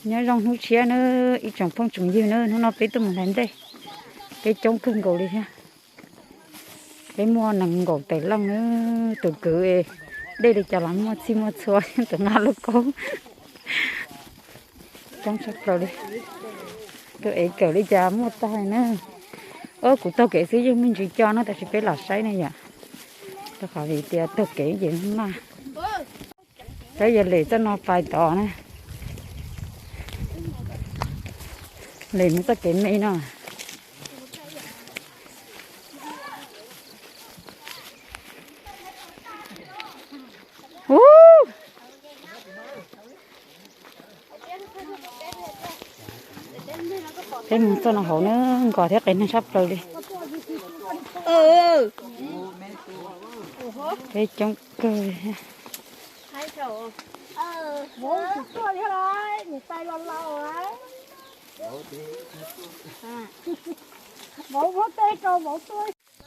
Nyob zoo hnub tshiab na, ib tsoom phooj tsoom ywg na, hnub no peb tuaj mus hlais nplej, peb coob kawg nkaus li thiab. Peb muaj nees nkaum tawm leej na, tus kwv dej li cas los muaj txhij muaj txhua, tus nqa lub kaub coob tshaj plaws li. Tus ev kawm li cas muaj tag na. Ob, kuv taug kev xwb yeej me ntsis co na, tab sis peb los saib na yom, rau qhov vim tias taug kev ces maj. Peb yuav lem txoj no pais tod na, lem mus txoj kev me no. Peb mus txoj no hauv na, nkos thiab qias neeg tshaj plaws li. Peb coob kawg li.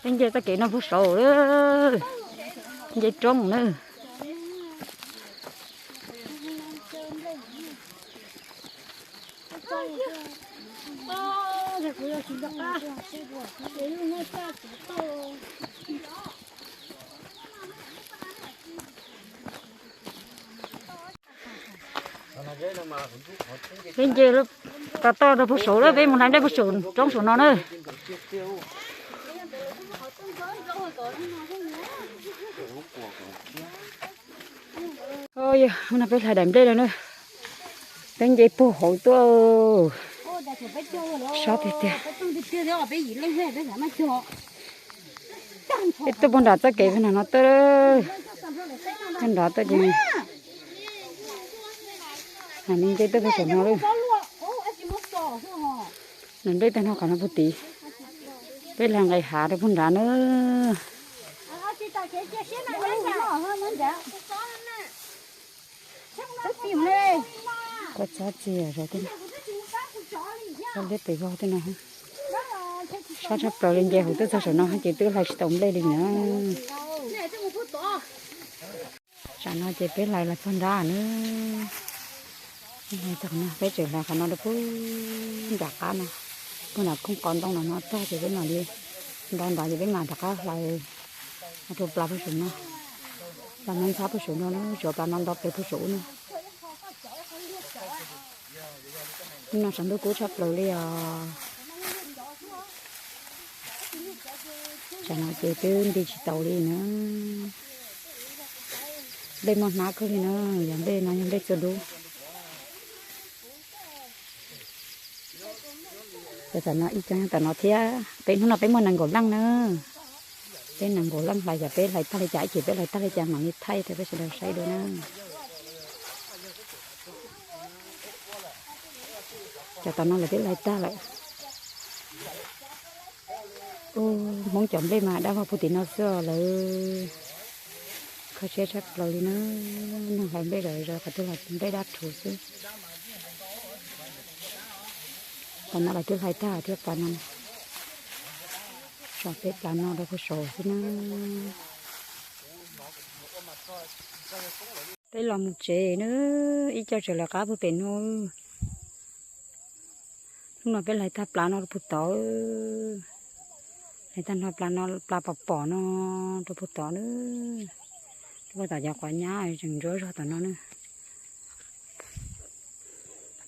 Peb nce txoj kev no puag saud, nce roob na. Peb nce toj toj rau puag saud lawm, peb mus hlais nplej puag saum roob saum no na. Hnub no peb hlais daim nplej no na, peb nce puag hauv tuaj, sab tiag tiag. Peb tuaj puag nram txoj kev puag nram no tuaj, puag nrad tuaj ces, nce tuaj puag saum no lawm. Daim nplej tag no qhov no puag tid, peb hlais nqis hav rau puag nrad na. Koj txhob txia zov tej no, txhob liab tes vog tej no. Sab tshaj plaws li, nce hauv tuaj txog saum no ces twb hlais tsis tau nplej li na. Tsam no ces peb hlais los txog nrad na. Peb tseem hlais qhov no rau puag nram qab no, puag nram koog qos ntoo no no tag ces peb mam li nto ntawd ces peb mam rov qab hlais rau plas puag saum no. Plas no ntxhab puag saum no na, tsuav plas no nto pes puag saum ub no. Hnub no saum ntuj kub tshaj plaws li os. Tsam no ces twb nti tsis taus li na. Nplej muaj hnab kawg li na, yog nplej no yog nplej txua dub. Tam no ib co nyob tom no thiab, peb hnub no peb muaj nees nkaum leej na. Peb nees nkaum leej hlais, yog peb hlais tag li cas ib chim peb hlais tag li cas mam li thaij rau peb sawv daws saib dua na. Cov tom no lawv twb hlais tag lawm. Hmoob cov nplej mas dab vog puag tim no xwb os lawv. Kho siab tshaj plaws li na, neeg hlais nplej lawm zov qhov twg los nplej dab rhuv xwb. Plas no lawv twb hlais tag thiab, plas no, tso peb plas no rau puag saud xwb na. Peb los mus tsev na, ib co tseem lawv qab puag pem no. Hnub no peb hlais tag plas no rau puag tod, hlais tag no plas no, plas pom pom no rau puag tod na. Rau puag tom cov quav nyab tseem ntsuab zog tom no na.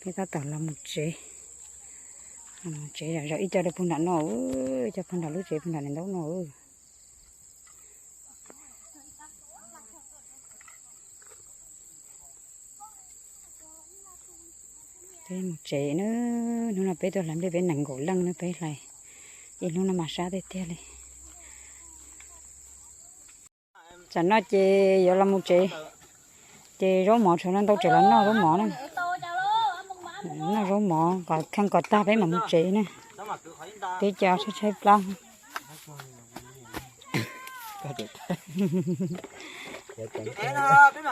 Peb tab tom los mus tsev, los mus tsev zom zaws ib co rau puag nram no, ib co puag nram lub tsev puag nram niam ntaub no. Peb mus tsev na, hnub no peb tuaj hlais nplej peb nees nkaum leej na peb hlais, ib hnub no mas sab tiag tiag li. Tsam no ces yuav los mus tsev, ces zaub mov tshuav no ntau tseem los noj zaub mov na. Noj zaub mov kom kheej kom tag peb mam mus tsev na. Peb cov tshaib tshaib plab.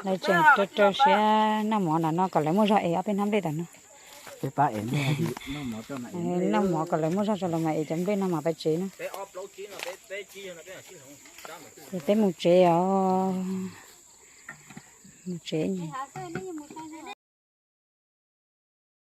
Lawv tseem rau rau siab noj mov nram no kom lawv muaj zog es ob peb hnab nplej tom no. Noj mov kom lawv muaj zog tso lawv mam es cov nplej no mam pais tsev na. Ces peb mus tsev os. Mus tsev.